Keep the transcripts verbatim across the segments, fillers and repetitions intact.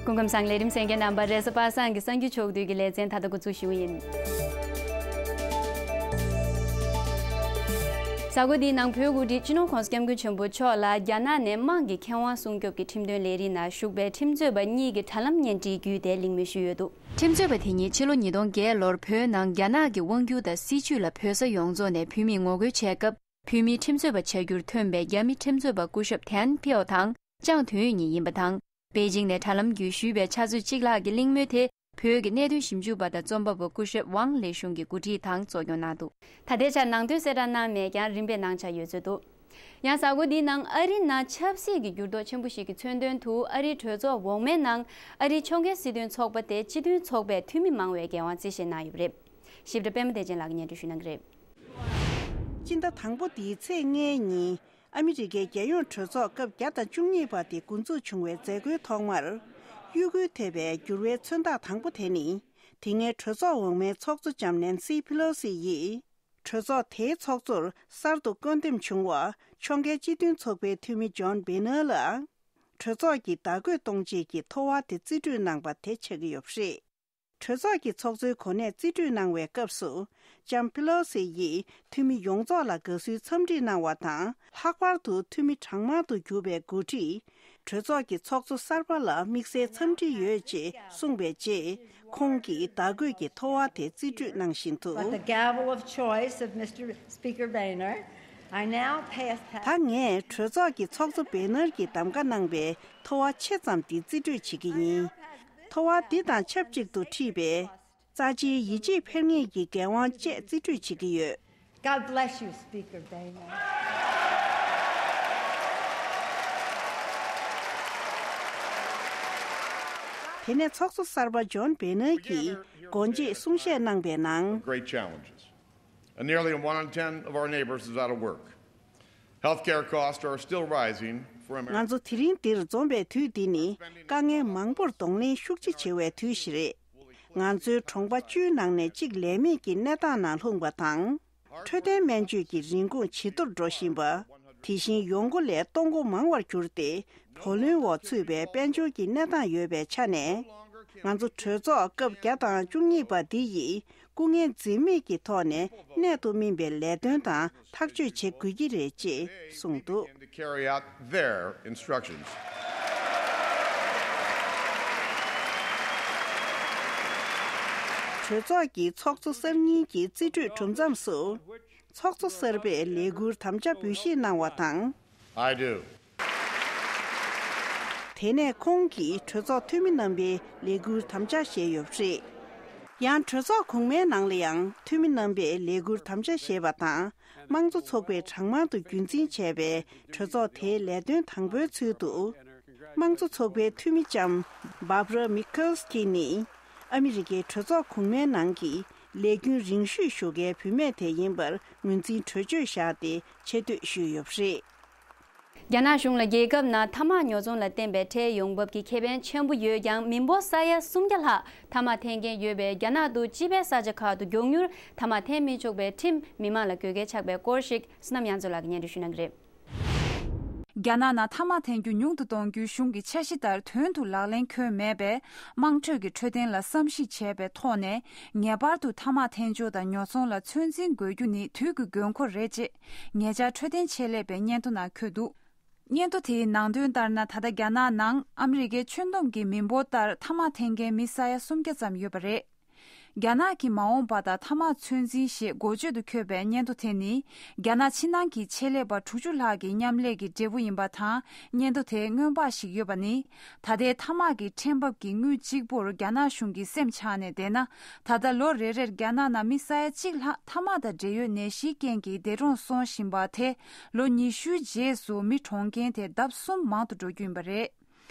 སྐུ་ཁམས་བཟང་། ལས་རིམ་གསན་མཁན་རྣམ་པ་རེས་གཟའ་པ་སངས་ཀྱི་གསར་འགྱུར་ཕྱོགས་བསྡུས་ཀྱི་ལེ་ཚན་ད་ལྟ་འགོ་འཛུགས་ཞུ་གི་ཡིན། གཟའ་འཁོར་འདིའི་ནང་བོད་དབུ་ཁྲིད་སྤྱི་ནོར་༸གོང་ས་༸སྐྱབས་མགོན་ཆེན་པོ་མཆོག་ལ་རྒྱ་ནག་ནས་དམངས་ཀྱི་ཁེ་དབང་སྲུང་སྐྱོབ་ཀྱི་ཁྲིམས་དོན་ལས་རིགས་ནང་ཞུགས་པའི་ཁྲིམས་རྩོད་པ་གཉིས་ཀྱི་དྲ་ལམ་བརྙན་འཕྲིན་བརྒྱུད་དེ་གླེང་མོལ་ཞུས་ཡོད་འདུག་ཁྲིམས་རྩོད་པ་དེ་གཉིས་ཕྱི་ལོ་ཉིས་སྟོང་བརྒྱད་ལོར་བོད་ནང་རྒྱ་ནག་གི་དབང་སྒྱུར་དང་སྲིད་བྱུས་ལ་བོད་ས་ཡོངས་རྫོགས་ནས་བོད་མིས་ངོ་རྒོལ་བྱས་སྐབས། བོད་མིའི་ཁྲིམས་རྩོད་པ་བྱ་རྒྱུར་ཐོན་པའི་རྒྱ་མི་ཁྲིམས་རྩོད་པ་སྐུ་ཞབས་ཐན་ཕིའོ་དང་ཅང་ཐུན་ཡུས་གཉིས་ཡིན་པ་དང་། པེ་ཅིང་ནས་དྲ་ལམ་བརྒྱུད་ཞུས་པའི་ཕྱག་ཚོད་གཅིག་ལྷག་གི་གླེང་མོལ་དེ། བོད་ཀྱི་གནད་དོན་ཞིབ་འཇུག་པ་དང་རྩོམ་པ་པོ་སྐུ་ཞབས་ཝང་ལེ་ཞུང་གིས་གོ་སྒྲིག་དང་གཙོ་སྐྱོང་གནང་འདུག་ད་ལྟའི་ཆར་ནང་དོན་གསལ་བསྒྲགས་གནང་མེད་ཀྱང་རིམ་པས་གནང་འཆར་ཡོད་ཚོད་འདུག་ཡང་གཟའ་འཁོར་འདིའི་ནང་ཨ་རིའི་ནང་ཆབ་སྲིད་ཀྱི་འགྱུར་ལྡོག་ཆེན་པོ་ཞིག་གི་མཚོན་དོན་དུ་ཨ་རིའི་གྲོས་ཚོགས་འོག་མའི་ནང་ཨ་རིའི་ཕྱོགས་འགལ་སྲིད་དོན་ཚོགས་པ་དེ་སྤྱི་མཐུན་ཚོགས་པའི་འཐུས་མི་མང་བའི་འགན་དབང་རྩིས་བཞེས་གནང་ཡོད་པ་རེད། ཞིབ་ཕྲ་པད་མ་བདེ་ཆེན་ལགས་ཀྱིས་སྙན་སྒྲོན་ཞུ་གནང་གི་རེད། སྤྱི་ཟླ་དང་པོ་འདིའི་ཚེས་ལྔའི་ཉིན། ཨ་མི་རི་ཀའི་རྒྱལ་ཡོངས་གྲོས་ཚོགས་སྐབས་བརྒྱ་དང་བཅུ་གཉིས་པ་དེ་འགོ་འཛུགས་བྱུང་བའི་མཛད་སྒོའི་ཐོག་མར། གཡོ་འགུལ་ཐེབས་པའི་འགྱུར་བའི་མཚོན་རྟགས་དང་པོ་དེ་ནི། དེ་སྔའི་གྲོས་ཚོགས་འོག་མའི་ཚོགས་གཙོ་ལྕམ་ནན་སི་ཕི་ལོ་སི་ཡིས། གྲོས་ཚོགས་དེའི་ཚོགས་གཙོར་གསར་དུ་བསྐོ་འདེམས་བྱུང་བ། ཕྱོགས་འགལ་སྤྱི་མཐུན་ཚོགས་པའི་འཐུས་མི་ཇོན་བེ་ནར་ལ། གྲོས་ཚོགས་ཀྱི་བརྡ་འགོད་གཏོང་བྱེད་ཀྱི་ཐོ་བ་དེ་རྩིས་སྤྲོད་གནང་པ་དེ་ཆགས་ཀྱི་ཡོད་པ་རེད། གྲོས་ཚོགས་ཀྱི་ཚོགས་གཙོའི་གོ་གནས་རྩིས་སྤྲོད་གནང་བའི་སྐབས་སུ། ལྕམ་པི་ལོ་སི་ཡིས་འཐུས་མི་ཡོངས་རྫོགས་ལ་དགའ་བསུའི་འཚམས་འདྲི་གནང་བ་དང་། ལྷག་པར་དུ་འཐུས་མི་གྲངས་མང་དུ་གྱུར་པའི་འགོ་ཁྲིད། གྲོས་ཚོགས་ཀྱི་ཚོགས་གཙོ་གསར་པ་ལ་དམིགས་བསལ་འཚམས་འདྲི་ཡོད་ཅེས་གསུངས་པའི་རྗེས། ཁོང་གིས་བརྡ་འགོད་ཀྱི་ཐོ་བ་དེ་རྩིས་སྤྲོད་གནང་བཞིན་དུ། But the gavel of choice of Mister Speaker Boehner, I now pass ད་ངས་གྲོས་ཚོགས་ཀྱི་ཚོགས་གཙོ་བེ་ནར་གྱིས་གདམ་ག་གནང་པའི་ཐོ་བ་ཆེ་ཙམ་འདི་རྩིས་སྤྲོད་བྱེད་ཀྱི་ཡིན། ཐོ་བ་འདི་དང་ཆབས་ཅིག་ཏུ་བྲིས་པའི། རྩ་ཆེའི་ཡིད་ཆེས་འཕེར་ངེས་ཀྱི་འགན་དབང་བཅས་རྩིས་སྤྲོད་བྱེད་ཀྱི་ཡོད། God bless you, Speaker Boehner. དེ་ནས་ཚོགས་གཙོ་གསར་པ་ཇོན་བེ་ནར་གྱིས་སྒོ་འབྱེད་གསུང་བཤད་གནང་པའི་ནང་། Great challenges. And nearly one in ten of our neighbors is out of work. Healthcare costs are still rising for Americans. ང་ཚོ་དེ་རིང་འདིར་འཛོམས་པའི་དུས་འདི་ནི་དཀའ་ངལ་མང་པོར་གདོང་ལེན་ཤུགས་ཆེ་བྱེད་པའི་དུས་ཤིག་རེད། ང་ཚོའི་གྲོང་པ་བཅུའི་ནང་ནས་གཅིག་ལས་མེད་ཀྱི་གནས་སྟངས་ནང་ལྷུང་པ་དང་། འཕྲོད་བསྟེན་སྨན་བཅོས་ཀྱི་རིན་གོང་ཇེ་མཐོར་འགྲོ་བཞིན་པ། དེ་བཞིན་ཡོང་སྒོ་ལས་གཏོང་སྒོ་མང་བར་གྱུར་ཏེ། བུ་ལོན་འོག་ཚུད་པའི་དཔལ་འབྱོར་གྱི་གནས་སྟངས་ཡོད་པའི་ཆ་ནས། ང་ཚོ་གྲོས་ཚོགས་སྐབས་བརྒྱ་དང་བཅུ་གཉིས་པ་འདི་ཡིས་སྐུ་ངལ་འཛེམས་མེད་ཀྱི་ཐོག་ནས་གནད་དུ་སྨིན་པའི་ལས་དོན་དང་ཐག་གཅོད་བྱེད་དགོས་ཀྱི་རེད་ཅེས་གསུངས་འདུག to carry out their instructions. གྲོས་ཚོགས་ཀྱི་ཚོགས་གཙོ་གསར་རྙིང་གི་རྩིས་སྤྲོད་གྲུབ་མཚམས་སུ། ཚོགས་གཙོ་གསར་པས་ལས་ཁུར་དམ་བཅའ་འབུལ་བཞེས་གནང་བ་དང་། I do. དེ་ནས་ཁོང་གིས་གྲོས་ཚོགས་འཐུས་མི་རྣམ་པའི་ལས་ཁུར་དམ་བཅའ་བཞེས་ཡོད་པ་རེད། ཡང་གྲོས་ཚོགས་གོང་མའི་ནང་ལ་ཡང་འཐུས་མི་རྣམ་པས་ལས་ཁུར་དམ་བཅའ་བཞེས་པ་དང་། དམངས་གཙོ་ཚོགས་པས་གྲངས་མང་དུ་རྒྱུན་འཛིན་བྱས་པའི་གྲོས་ཚོགས་དེའི་ལས་དོན་དང་པོའི་ཚུལ་དུ། དམངས་གཙོ་ཚོགས་པའི་འཐུས་མི་ལྕམ་Barbara Mikulski ནི། ཨ་མི་རི་ཀའི་གྲོས་ཚོགས་གོང་མའི་ནང་གི་ལས་རྒྱུན་རིང་ཤོས་ཞུ་མཁན་བུད་མེད་དེ་ཡིན་པར་ངོས་འཛིན་གྲོས་ཆོད་བཞག་སྟེ་ཆེ་བསྟོད་ཞུས་ཡོད་པ་རེད། རྒྱ་ནག་གཞུང་ལ་རྒྱལ་ཁབ་ནང་ཐ་མག་ཉོ་ཚོང་ལ་བརྟེན་པའི་ཁྲལ་ཡོང་འབབ་ཀྱི་ཁེ་ཕན་ཆེན་པོ་ཡོད་ཀྱང་། མི་འབོར་ས་ཡ་སུམ་བརྒྱ་ལྷག་ཐ་མག་འཐེན་མཁན་ཡོད་པའི་རྒྱ་ནག་ཏུ་སྤྱི་པའི་ས་ཆ་ཁག་ཏུ་མགྱོགས་མྱུར་ཐ་མག་འཐེན་མི་ཆོག་པའི་ཁྲིམས་མི་མང་ལ་དགོས་གལ་ཆགས་པའི་སྐོར་ཞིག་བསོད་ནམས་དབྱངས་མཚོ་ལགས་ཀྱིས་སྙན་སྒྲོན་ཞུ་གནང་གི་རེད། རྒྱ་ནག་ནང་ཐ་མག་འཐེན་རྒྱུ་ཉུང་དུ་གཏོང་རྒྱུའི་གཞུང་གི་འཆར་གཞི་ལྟར་དོན་དུ་ལག་ལེན་འཁྱོལ་མེད་པས། དམངས་ཁྲོད་ཀྱི་འཕྲོད་བསྟེན་ལ་བསམ་གཞིག་བྱས་པའི་ཐོག་ནས། ངེས་པར་དུ་ཐ་མག་འཐེན་ཕྱོགས་དང་ཉོ་ཚོང་ལ་ཚོད་འཛིན་དགོས་རྒྱུ་ནི་དུས་ཀྱི་དགོས་མཁོ་རེད་ཅེས། ཉེ་ཆར་འཕྲོད་བསྟེན་ཆེད་ལས་པའི་སྙན་ཐོ་ནང་འཁོད་འདུག་སྙན་ཐོ་དེའི་ནང་དོན་ལྟར་ན། ད་ལྟ་རྒྱ་ནག་ནང་ཨ་མི་རི་ཀའི་ཁྱོན་བསྡོམས་ཀྱི་མི་འབོར་ལྟར་ཐ་མག་འཐེན་མཁན་མི་ས་ཡ་སུམ་བརྒྱ་ཙམ་ཡོད་པ་རེད། རྒྱ་ནག་གི་མ་འོངས་པ་དང་ཐ་མག་ཚོད་འཛིན་ཞེས་འགོ་བརྗོད་དུ་འཁོད་པའི་སྙན་ཐོ་དེ་ནི། རྒྱ་ནག་ཕྱི་ནང་གི་ཆེད་ལས་པ་དྲུག་ཅུ་ལྷག་གི་མཉམ་ལས་ཀྱི་འབྲས་བུ་ཡིན་པ་དང་། སྙན་ཐོ་དེའི་སྔོན་དཔག་ཞིག་ཡོད་པ་ནི། ད་ལྟའི་ཐ་མག་གི་ཁྲལ་འབབ་ཀྱི་དངུལ་གཅིག་པུར་རྒྱ་ནག་གཞུང་གི་སེམས་ཆགས་ནས་བསྡད་ན། ད་ལྟ་ལོ་རེ་རེར་རྒྱ་ནག་ནང་མི་ས་ཡ་གཅིག་ལྷག་ཐ་མག་དང་འབྲེལ་ཡོད་ནད་གཞིའི་རྐྱེན་གྱིས་འདས་གྲོངས་སོང་བཞིན་པ་དེ། ལོ་ཉི་ཤུའི་རྗེས་སུ་མི་གྲོངས་མཁན་དེ་ལྡབ་གསུམ་མང་དུ་འགྲོ་རྒྱུ་ཡིན་པ་རེད།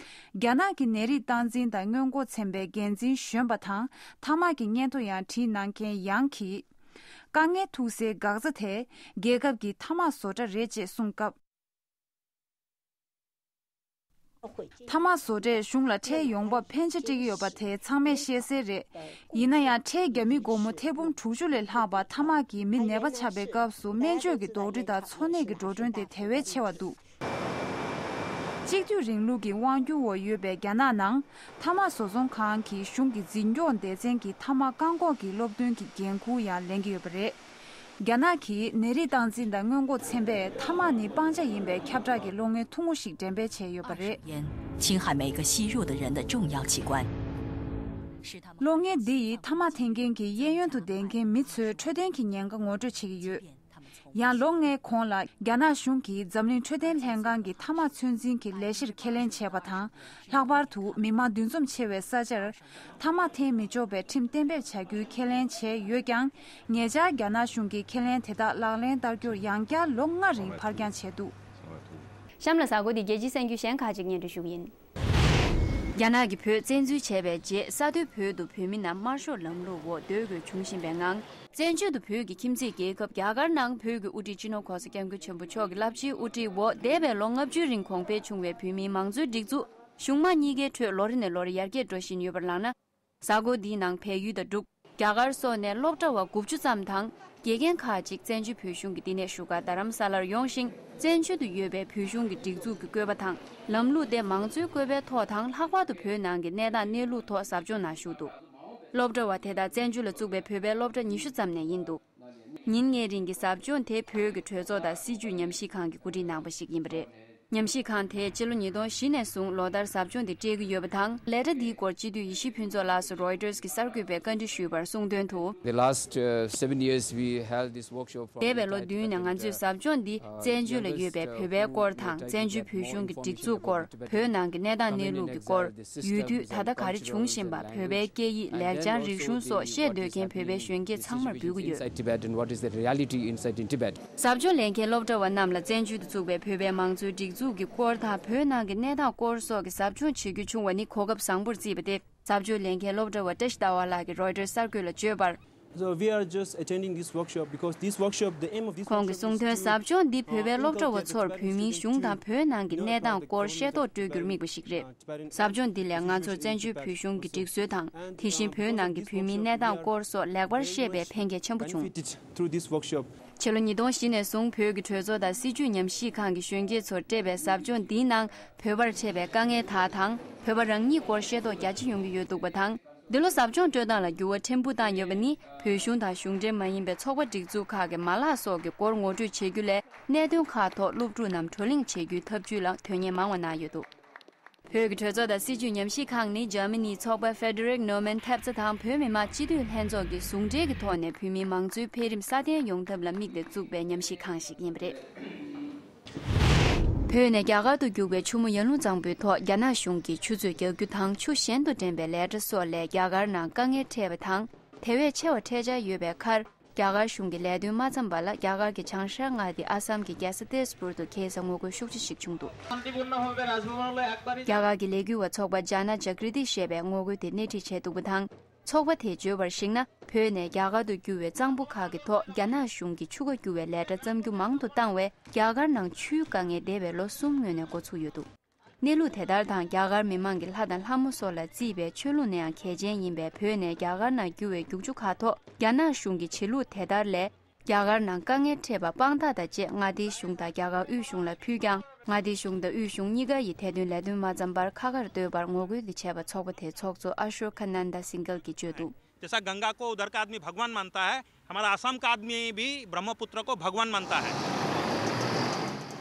རྒྱ་ནག་གི་ནད་རིགས་སྟངས་འཛིན་དང་སྔོན་འགོག་ཚན་པའི་འགན་འཛིན་གཞོན་པ་དང་། ཐ་མག་གི་སྙན་ཐོ་ཡང་བྲིས་གནང་མཁན་ཡང་གིས། དཀའ་ངལ་ཐུག་སའི་འགག་རྩ་དེ། རྒྱལ་ཁབ་ཀྱི་ཐ་མག་བཟོ་གྲྭ་རེད་ཅེས་གསུངས་སྐབས། ཐ་མག་བཟོ་གྲྭས་གཞུང་ལ་ཁྲལ་ཡོང་འབབ་ཕན་ཆད་སྤྲད་ཀྱི་ཡོད་པ་དེ་ཚང་མས་ཤེས་གསལ་རེད། ཡིན་ན་ཡང་། ཁྲལ་རྒྱ་མི་སྒོར་མོ་ཐེར་འབུམ་དྲུག་ཅུ་ལས་ལྷག་པ་ཐ་མག་གིས་མི་ནད་པ་ཆགས་པའི་སྐབས་སུ་སྨན་བཅོས་ཀྱི་དོགས་འདྲི་དང་འཚོ་གནས་ཀྱི་འགྲོ་གྲོན་དེ་དེ་བས་ཆེ་བ་འདུག་གཅིག་སྡུད་རིང་ལུགས་ཀྱི་དབང་སྒྱུར་འོག་ཡོད་པའི་རྒྱ་ནག་ནང་། མཐའ་དམག་བཟོ་ཚོང་ཁང་གིས་གཞུང་གི་འཛིན་སྐྱོང་སྡེ་ཚན་གྱི་མཐའ་དམག་བཀག་འགོག་གི་སློབ་སྟོན་གྱི་འགན་འཁུར་ཡང་ལེན་གྱི་ཡོད་པ་རེད། རྒྱ་ནག་གིས་ནད་རིགས་སྟངས་འཛིན་དང་སྔོན་འགོག་ཚན་པས་མཐའ་དམག་ནི་སྤང་བྱ་ཡིན་པའི་ཁྱབ་བསྒྲགས་ཀྱི་གློག་བརྙན་ཐུང་ངུ་ཞིག་འགྲེམས་སྤེལ་བྱས་ཡོད་པ་རེད། 侵害每个吸入的人的重要器官。 གློག་བརྙན་འདི་ཡིས་མཐའ་དམག་འཐེན་མཁན་གྱི་གཡས་གཡོན་དུ་བསྡད་མཁན་མི་ཚོའི་འཕྲོད་བསྟེན་གྱི་ཉེན་ཁ་ངོ་སྤྲོད་བྱེད་ཀྱི་ཡོད། ཡང་ལོ་ལྔའི་གོང་ལ་རྒྱ་ནག་གཞུང་གིས་འཛམ་གླིང་འཕྲོད་བསྟེན་ལྷན་ཁང་གི་མཐའ་དམག་ཚོད་འཛིན་གྱི་ལས་གཞིར་ཁས་ལེན་བྱས་པ་དང་། ལྷག་པར་དུ་མི་མང་འདུ་འཛོམས་ཆེ་བའི་ས་ཆར་མཐའ་དམག་འཐེན་མི་ཆོག་པའི་ཁྲིམས་གཏན་འབེབས་བྱ་རྒྱུའི་ཁས་ལེན་བྱས་ཡོད་ཀྱང་། ཉེ་ཆར་རྒྱ་ནག་གཞུང་གིས་ཁས་ལེན་དེ་དག་ལག་ལེན་བསྟར་རྒྱུར་ཡང་བསྐྱར་ལོ་ལྔ་རིང་ཕར་འགྱངས་བྱས་འདུག། གཤམ་ལ་གཟའ་འཁོར་འདི་རྒྱལ་སྤྱིའི་གསར་འགྱུར་གཞན་ཁག་ཅིག་སྙན་སྒྲོན་ཞུ་གི་ཡིན། རྒྱ་ནག་གིས་བོད་བཙན་འཛུལ་བྱས་པའི་རྗེས་ས་མཐོའི་བོད་དུ་བོད་མི་རྣམས་དམར་ཤོག་ལམ་ལུགས་འོག་སྡོད་དགོས་བྱུང་བཞིན་པའི་ངང་། བཙན་བྱོལ་དུ་བོད་ཀྱི་ཁྱིམ་མཚེས་རྒྱལ་ཁབ་རྒྱ་གར་ནང་བོད་ཀྱི་དབུ་ཁྲིད་སྤྱི་ནོར་༸གོང་ས་༸སྐྱབས་མགོན་ཆེན་པོ་མཆོག་གི་རླབས་ཆེའི་དབུ་ཁྲིད་འོག་འདས་པའི་ལོ་ལྔ་བཅུའི་རིང་གོང་འཕེལ་བྱུང་བའི་བོད་མིའི་མང་གཙོའི་སྒྲིག་འཛུགས་གཞུང་མང་གཉིས་ཀའི་ཁྲོད་ལོ་རེ་ནས་ལོ་རེ་ཡར་རྒྱས་འགྲོ་བཞིན་ཡོད་པར་ལངས་ན། གཟའ་འཁོར་འདིའི་ནང་བལ་ཡུལ་དང་འབྲུག་རྒྱ་གར་སོགས་ནས་སློབ་གྲྭ་བ་དགུ་བཅུ་ཙམ་དང་། དགེ་རྒན་ཁག་ཅིག་བཙན་བྱོལ་བོད་གཞུང་གི་བསྟི་གནས་བཞུགས་སྒར་རྡ་རམ་ས་ལར་ཡོང་ཞིང་། བཙན་བྱོལ་དུ་ཡོད་པའི་བོད་གཞུང་གི་སྒྲིག་འཛུགས་ཀྱི་བཀོད་པ་དང་། ལམ་ལུགས་ཏེ་མང་གཙོའི་བཀོད་པའི་ཐོག་དང་། ལྷག་པར་དུ་བོད་ནང་གི་གནས་སྟངས་གནས་ལུགས་ཐོག་ཟབ་སྦྱོང་གནང་བཞུགས་འདུག་སློབ་གྲྭ་བ་དེ་དག་བཙན་བྱོལ་ལ་བཙུགས་པའི་བོད་པའི་སློབ་གྲྭ་ཉི་ཤུ་ཙམ་ནས་ཡིན་འདུག་ཉིན་ལྔའི་རིང་གི་ཟབ་སྦྱོང་དེ་བོད་ཀྱི་གྲོས་ཚོགས་དང་སྲིད་བྱུས་ཉམས་ཞིབ་ཁང་གིས་གོ་སྒྲིག་གནང་པ་ཞིག་ཡིན་པ་རེད། ཉམས་ཞིབ་ཁང་དེས་ཕྱི་ལོ་ཉིས་སྟོང་བཞི་ནས་བཟུང་ལོ་ལྟར་ཟབ་སྦྱོང་དེ་སྤྲད་ཀྱི་ཡོད་པ་དང་། ལས་གྲྭ་འདིའི་སྐོར་སྤྱི་འཐུས་ཡེ་ཤེས་ཕུན་ཚོགས་ལགས་སུ་Reuters་གྱི་གསར་འགོད་པས་བཀའ་འདྲི་ཞུས་པར་གསུངས་དོན་དུ། The last, uh, seven years we held this workshop for འདས་པའི་ལོ་བདུན་ནས་ང་ཚོས་ཟབ་སྦྱོང་འདི་བཙན་བྱོལ་ལ་ཡོད་པའི་བོད་པའི་སྐོར་དང་། བཙན་བྱོལ་བོད་གཞུང་གི་སྒྲིག་འཛུགས་སྐོར། བོད་ནང་གི་གནས་སྟངས་གནས་ལུགས་ཀྱི་སྐོར། ཡུལ་དུས་ད་ལྟ་ག་རེ་བྱུང་བཞིན་པ། བོད་པའི་སྐད་ཡིག་ལེགས་བྱང་རིག་གཞུང་སོགས་ཤེས་འདོད་མཁན་བོད་པའི་གཞོན་སྐྱེས་ཚང་མར་འབུལ་གྱི་ཡོད། Inside Tibet and what is the reality inside in Tibet. ཟབ་སྦྱོང་ལེན་མཁན་སློབ་གྲྭ་བ་རྣམས་ལ་བཙན་བྱོལ་དུ་བཙུགས་པའི་བོད་པའི་མང་གཙོའི་སྒྲིག་འཛུགས་ཀྱི་སྐོར་དང་། བོད་ནང་གི་གནས་སྟངས་སྐོར་སོགས་ཀྱི་ཟབ་སྦྱོང་བྱེད་རྒྱུ་བྱུང་བ་ནི་གོ་སྐབས་བཟང་པོར་བརྩིས་པ་སྟེ། ཟབ་སྦྱོང་ལེན་མཁན་སློབ་གྲྭ་བ་བཀྲ་ཤིས་ཟླ་བ་ལགས་ཀྱིས་Reuters་གསར་འགོད་ལ་བརྗོད་པར། So we are just attending this workshop because this workshop, the aim of this workshop is to, ཁོང་གིས་གསུངས་དོན། ཟབ་སྦྱོང་འདི་བོད་པའི་སློབ་གྲྭ་བ་ཚོར་བོད་མིའི་གཞུང་དང་བོད་ནང་གི་གནས་སྟངས་སྐོར་ཤེས་རྟོགས་སྤྲོད་རྒྱུར་དམིགས་པ་ཞིག་རེད། ཟབ་སྦྱོང་འདི་ལས་ང་ཚོར་བཙན་བྱོལ་བོད་གཞུང་གི་སྒྲིག་སྲོལ་དང་། དེ་བཞིན་བོད་ནང་གི་བོད་མིའི་གནས་སྟངས་སྐོར་སོགས་ལེགས་པར་ཤེས་པའི་ཕན་ཁེ་ཆེན་པོ་བྱུང་། Benefited through this workshop. ཕྱི་ལོ་ཉིས་སྟོང་བཞི་ནས་བཟུང་བོད་ཀྱི་གྲོས་ཚོགས་དང་སྲིད་བྱུས་ཉམས་ཞིབ་ཁང་གི་གཞོན་སྐྱེས་ཚོར་སྤྲད་པའི་ཟབ་སྦྱོང་འདིའི་ནང་། བོད་པར་འཕྲད་པའི་དཀའ་ངལ་དག་དང་། བོད་པ་རང་ཉིད་སྐོར་ཤེས་རྟོགས་རྒྱ་ཆེ་ཡོང་གི་ཡོད་འདུག་པ་དང་། འདི་ལོ་ཟབ་སྦྱོང་སྤྲོད་སྟངས་ལ་འགྱུར་བ་ཕྲན་བུ་བཏང་ཡོད་པ་ནི། བོད་གཞུང་དང་གཞུང་འབྲེལ་མ་ཡིན་པའི་ཚོགས་པ་སྒྲིག་འཛུགས་ཁག་གི་མ་ལག་སོགས་ཀྱི་སྐོར་ངོ་སྤྲོད་བྱེད་རྒྱུ་ལས། གནད་དོན་ཁག་ཐོག་སློབ་ཕྲུག་རྣམས་བགྲོ་གླེང་བྱེད་རྒྱུའི་ཐབས་ཇུས་ལ་དོན་གཉེར་མང་བ་གནང་ཡོད་འདུག་བོད་ཀྱི་གྲོས་ཚོགས་དང་སྲིད་བྱུས་ཉམས་ཞིབ་ཁང་ནི་འཇར་མ་ནིའི་ཚོགས་པ་Frederick Norman Tepsa དང་བོད་མི་མང་སྤྱི་འཐུས་ལྷན་ཚོགས་ཀྱིས་ཟུང་འབྲེལ་གྱི་ཐོག་ནས་བོད་མིའི་མང་གཙོའི་འཕེལ་རིམ་སྲ་བརྟན་ཡོང་ཐབས་ལ་དམིགས་ཏེ་བཙུགས་པའི་ཉམས་ཞིབ་ཁང་ཞིག་ཡིན་པ་རེད། བོད་ནས་རྒྱ་གར་དུ་རྒྱུག་པའི་ཆུ་མོ་ཡར་ཀླུང་གཙང་པོའི་ཐོག་རྒྱ་ནག་གཞུང་གིས་ཆུ་མཛོད་རྒྱག་རྒྱུ་དང་། ཆུ་གཞན་དུ་འདྲེན་པའི་ལས་གྲྭ་སོགས་ལས་རྒྱ་གར་ནང་དཀའ་ངལ་འཕྲད་པ་དང་། དེ་བས་ཆེ་བ་འཕྲད་འཆར་ཡོད་པའི་ཁར། རྒྱ་གར་གཞུང་གིས་ལས་དོན་མ་བརྩམས་པ་ལ། རྒྱ་གར་གྱི་བྱང་ཤར་མངའ་སྡེ་ཨ་སམ་གྱི་རྒྱལ་ས་ཏེས་པུར་དུ་ཁ་སང་ངོ་རྒོལ་ཤུགས་ཆེ་ཞིག་བྱུང་འདུག་རྒྱ་གར་གྱི་ལས་འགུལ་བ་ཚོགས་པ་Jana Jagriti ཞེས་པས་ངོ་རྒོལ་དེ་སྣེ་ཁྲིད་བྱས་འདུག་པ་དང་། ཚོགས་པ་དེས་བརྗོད་པར་གཞིགས་ན། བོད་ནས་རྒྱ་གར་དུ་རྒྱུ་བའི་གཙང་པོ་ཁག་གི་ཐོག་རྒྱ་ནག་གཞུང་གིས་ཆུ་ཁ་རྒྱུ་བའི་ལས་གྲྭ་བརྩམ་རྒྱུ་མང་དུ་བཏང་བས། རྒྱ་གར་ནང་ཆུའི་དཀའ་ངལ་འདས་པའི་ལོ་གསུམ་སྔོན་ནས་འགོ་ཚུགས་ཡོད་འདུག་གནས་ལུགས་དེ་ལྟར་དང་། རྒྱ་གར་མི་མང་གི་ལྷ་དང་ལྷ་མོ་སོགས་ལ་བརྩིས་པའི་ཆོས་ལུགས་ནས་ཡང་གལ་ཆེན་ཡིན་པའི་བོད་ནས་རྒྱ་གར་ནང་རྒྱུ་བའི་རྒྱུག་ཆུ་ཁག་ཐོག་རྒྱ་ནག་གཞུང་གི་བྱེད་ལུགས་དེ་ལྟར་ལས། རྒྱ་གར་ནང་དཀའ་ངལ་འཕྲད་པ་དཔང་རྟགས་དང་བཅས་མངའ་སྡེའི་གཞུང་དང་རྒྱ་གར་དབུས་གཞུང་ལ་ཕུལ་ཀྱང་། མངའ་སྡེའི་གཞུང་དང་དབུས་གཞུང་གཉིས་ཀ་ཡིས་དེ་དོན་ལས་དོན་མ་བརྩམས་པར་ཁ་ཁར་བསྡོད་པར་ངོ་རྒོལ་དེ་བྱས་པ་ཚོགས་པ་དེའི་ཚོགས་གཙོ་Ashok Kananda Singhal གྱིས་བརྗོད་འདུག जैसा गंगा को उधर का आदमी भगवान मानता है, हमारा असम का आदमी भी ब्रह्मपुत्र को भगवान मानता है।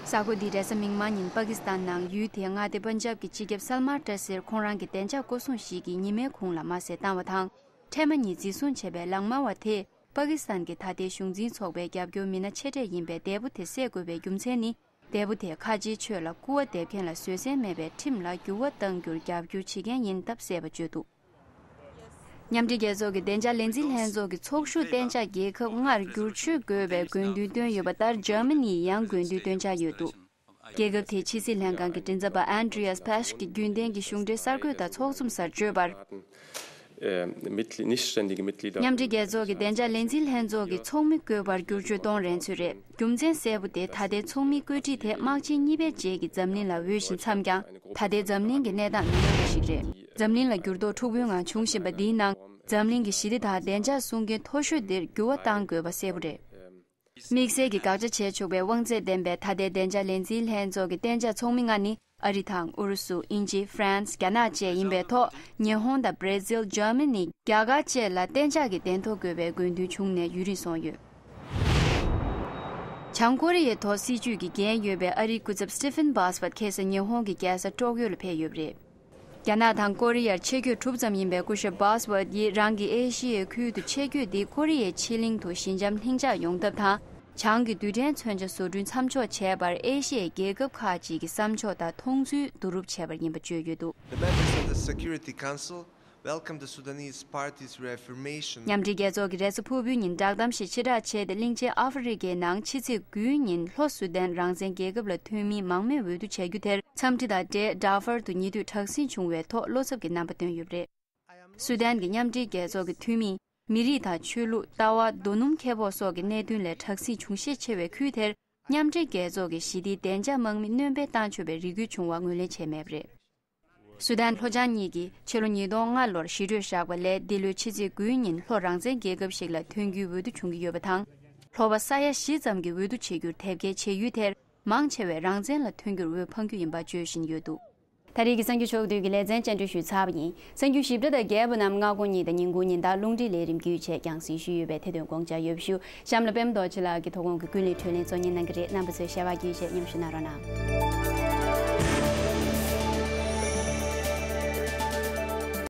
གཟའ་འཁོར་འདིའི་རེས་གཟའ་མིག་དམར་ཉིན་པ་ཀི་སི་ཐན་ནང་ཡུལ་དེའི་མངའ་སྡེ་པན་ཇབ་ཀྱི་སྤྱི་ཁྱབ་སལ་མར་ཏྲ་སིར་ཁོང་རང་གི་བདེ་འཇགས་སྐོར་སྲུང་ཞིག་གིས་ཉི་མའི་གུང་ལ་དམར་གསོད་བཏང་བ་དང་། འཕྲལ་མ་ཉིད་འཛིན་བཟུང་བྱས་པའི་ལག་དམར་བ་དེས་པ་ཀི་སི་ཐན་གྱི་ད་ལྟའི་གཞུང་འཛིན་ཚོགས་པའི་རྒྱབ་སྐྱོར་མི་སྣ་ཆེ་གྲས་ཡིན་པའི་འདས་པོ་དེ་བསད་དགོས་པའི་རྒྱུ་མཚན་ནི། འདས་པོ་དེས་ཁ་ཆེའི་ཆོས་ལ་སྐུར་བ་འདེབས་མཁན་ལ་བཟོད་བསྲན་མེད་པའི་ཁྲིམས་ལ་འགྱུར་བ་གཏང་རྒྱུར་རྒྱབ་སྐྱོར་བྱེད་མཁན་ཡིན་སྟབས་བསད་པ་བརྗོད་འདུག་མཉམ་འབྲེལ་རྒྱལ་ཚོགས་ཀྱི་བདེ་འཇགས་ལས་འཛིན་ལྷན་ཚོགས་ཀྱི་ཚོགས་ཞུགས་གཏན་འཇགས་རྒྱལ་ཁབ་ལྔར་བསྒྱུར་བཅོས་དགོས་པའི་དགོས་འདུན་བཏོན་ཡོད་པ་ལྟར། འཇར་མ་ནི་ཡིས་ཡང་དགོས་འདུན་བཏོན་འཆར་ཡོད་འདུག་རྒྱལ་ཁབ་དེའི་ཕྱི་སྲིད་ལྷན་ཁང་གི་མགྲིན་ཚབ་པ་Andreas Paasch གྱིས་རྒྱུན་ལྡན་གྱི་གཞུང་འབྲེལ་གསར་འགོད་དང་ཚོགས་འཛོམས་སར་བརྗོད་པར། Äh, Mitgl- nicht ständige Mitglieder. མཉམ་འབྲེལ་རྒྱལ་ཚོགས་ཀྱི་བདེ་འཇགས་ལས་འཛིན་ལྷན་ཚོགས་ཀྱི་ཚོགས་མི་བསྐོས་པར་བསྒྱུར་བཅོས་གཏོང་རན་ཚུལ་རེད། རྒྱུ་མཚན་གསལ་པོ་དེ་ད་ལྟའི་ཚོགས་མིའི་བཀོད་སྒྲིག་དེ་དམག་ཆེན་གཉིས་པའི་རྗེས་ཀྱི་འཛམ་གླིང་ལ་འོས་ཤིང་འཚམ་ཀྱང་། ད་ལྟའི་འཛམ་གླིང་གི་གནས་སྟངས་མི་འོས་པ་ཞིག་རེད། འཛམ་གླིང་ལ་འགྱུར་ལྡོག་འཁྲུག་པོའི་ངང་བྱུང་བཞིན་པ་འདིའི་ནང་། འཛམ་གླིང་གི་ཞི་བདེ་དང་བདེ་འཇགས་སྲུང་མཁན་མཐོ་ཤོས་འདིར་འགྱུར་བ་གཏང་དགོས་པ་གསལ་པོ་རེད། དམིགས་བསལ་གྱི་དགག་བྱ་བྱས་ཆོག་པའི་དབང་ཚད་ལྡན་པའི་ད་ལྟའི་བདེ་འཇགས་ལས་འཛིན་ལྷན་ཚོགས་ཀྱི་གཏན་འཇགས་ཚོགས་མི་ལྔ་ནི་ཨ་རི་དང་ཨུ་རུ་སུ། དབྱིན་ཇི། ཧྥ་རན་སི། རྒྱ་ནག་བཅས་ཡིན་པའི་ཐོག་ཉི་ཧོང་དང་བྷར་ཛིལ། འཇར་མ་ནི། རྒྱ་གར་བཅས་ལ་གཏན་འཇགས་ཀྱི་གདན་ཐོབ་དགོས་པའི་དགོས་འདུན་བྱུང་ནས་ཡུན་རིང་སོང་ཡོད། བྱང་ཀོ་རི་ཡའི་ཐོག་སྲིད་བྱུས་ཀྱི་འགན་ཡོད་པའི་ཨ་རིའི་སྐུ་ཚབ་སི་ཏི་ཕིན་བྷ་སི་ཝད་ཁ་སང་ཉི་ཧོང་གི་རྒྱལ་ས་ཀྲོག་ཡོ་ལ་ཕེབས་ཡོད་པ་རེད། རྒྱ་ནག་དང་ཀོ་རི་ཡར་ཆེད་བསྐྱོད་གྲུབ་ཙམ་ཡིན་པའི་སྐུ་ཞབས་བྷ་སི་ཝད་ཡིས་རང་གི་ཨེ་ཤི་ཡའི་ཁུལ་དུ་ཆེད་བསྐྱོད་འདི་ཀོ་རི་ཡའི་ཕྱེད་གླིང་དུ་ཞི་འཇམ་ལྷིང་འཇགས་ཡོང་ཐབས་དང་། བྱང་གི་རྡུལ་ཕྲན་མཚོན་ཆ་བཟོ་སྐྲུན་མཚམས་འཇོག་བྱས་པར་ཨེ་ཤི་ཡའི་རྒྱལ་ཁབ་ཁག་ཅིག་གི་བསམ་ཕྱོགས་དང་མཐོང་ཚུལ་བསྡུ་རུབ་བྱས་པར་ཡིན་པ་བརྗོད་ཡོད་འདུག། The members of the Security Council welcome the Sudanese party's reaffirmation. མཉམ་འབྲེལ་རྒྱལ་ཚོགས་ཀྱིས་རེས་གཟའ་ཕུར་བུའི་ཉིན་བསྒྲགས་གཏམ་ཞིག་ཕྱིར་བསྒྲགས་བྱས་ཏེ། གླིང་ཆེན་ཨ་ཧྥེ་རི་ཁའི་ནང་ཕྱི་ཚེས་དགུའི་ཉིན་ལྷོ་སུ་དན་རང་བཙན་རྒྱལ་ཁབ་ལ་ཐོན་མིའི་མང་མོས་འོས་བསྡུ་བྱ་རྒྱུ་དེར་འཚམས་འདྲི་དང་འབྲེལ་ཌར་ཧྥར་དུ་ཉེ་དུས་དྲག་ཟིང་བྱུང་བའི་ཐོག་བློ་འཚབ་ཀྱི་རྣམ་པ་བཏོན་ཡོད་པ་རེད། སུ་དན་གྱི་མཉམ་འབྲེལ་རྒྱལ་ཚོགས་ཀྱི་འཐུས་མིས། མི་རིགས་དང་ཆོས་ལུགས། ལྟ་བ། རྡོ་སྣུམ་ཁེ་སྤོགས་སོགས་ཀྱི་གནད་དོན་ལས་དྲག་ཟིང་འབྱུང་ཤས་ཆེ་བའི་ཁུལ་དེར། མཉམ་འབྲེལ་རྒྱལ་ཚོགས་ཀྱི་ཞི་བདེའི་བདེ་འཇགས་དམག་མི་སྣོན་སྤེལ་བཏང་ཆོག་པའི་རེ་སྐུལ་བྱུང་བ་ངོས་ལེན་བྱས་མེད་པ་རེད། སུ་དན་ལྷོ་བྱང་གཉིས་ཀྱིས་ཕྱི་ལོ་ཉིས་སྟོང་ལྔ་ལོར་ཞི་གྲོས་བཞག་པ་ལས། འདི་ལོའི་ཕྱི་ཚེས་དགུའི་ཉིན་ལྷོ་རང་བཙན་རྒྱལ་ཁབ་ཞིག་ལ་ཐོན་རྒྱུའི་འོས་བསྡུ་བྱུང་གི་ཡོད་པ་དང་། ལྷོ་པ་ས་ཡ་བཞི་ཙམ་གྱི་འོས་བསྡུ་བྱེད་རྒྱུར་དེབ་སྐྱེལ་བྱེད་ཡུལ་དེར། མང་ཆེ་བས་རང་བཙན་ལ་ཐོན་རྒྱུར་འོས་འཕང་རྒྱུ་ཡིན་པ་བརྗོད་བཞིན་ཡོད་འདུག། ད་རེས་ཀྱི་གསར་འགྱུར་ཕྱོགས་བསྡུས་ཀྱི་ལེ་ཚན་བཅར་འདྲི་ཞུས་ཚར་བ་ཡིན། གསར་འགྱུར་ཞིབ་ཕྲ་དང་རྒྱས་པ་རྣམས་སྔ་དགོང་གཉིས་དང་ཉིན་གུང་ཉིན་ལྟར་རླུང་འཕྲིན་ལས་རིམ་བརྒྱུད་བཅས་རྒྱང་སྲིང་ཞུས་ཡོད་པས་དེ་དོན་དགོངས་འཇགས་ཡོད་པ་ཞུ། གཤམ་ལ་པད་མ་རྡོ་རྗེ་ལགས་ཀྱིས་དོ་དགོང་གི་ཀུན་གླེང་དྲིས་ལན་གཙོ་གཉེར་གནང་གི་རེད། རྣམ་པ་ཚོས་ཤེས་པ་བརྒྱུད་བཅས་མཉམ་ཞུགས་གནང་རོགས་གནང་།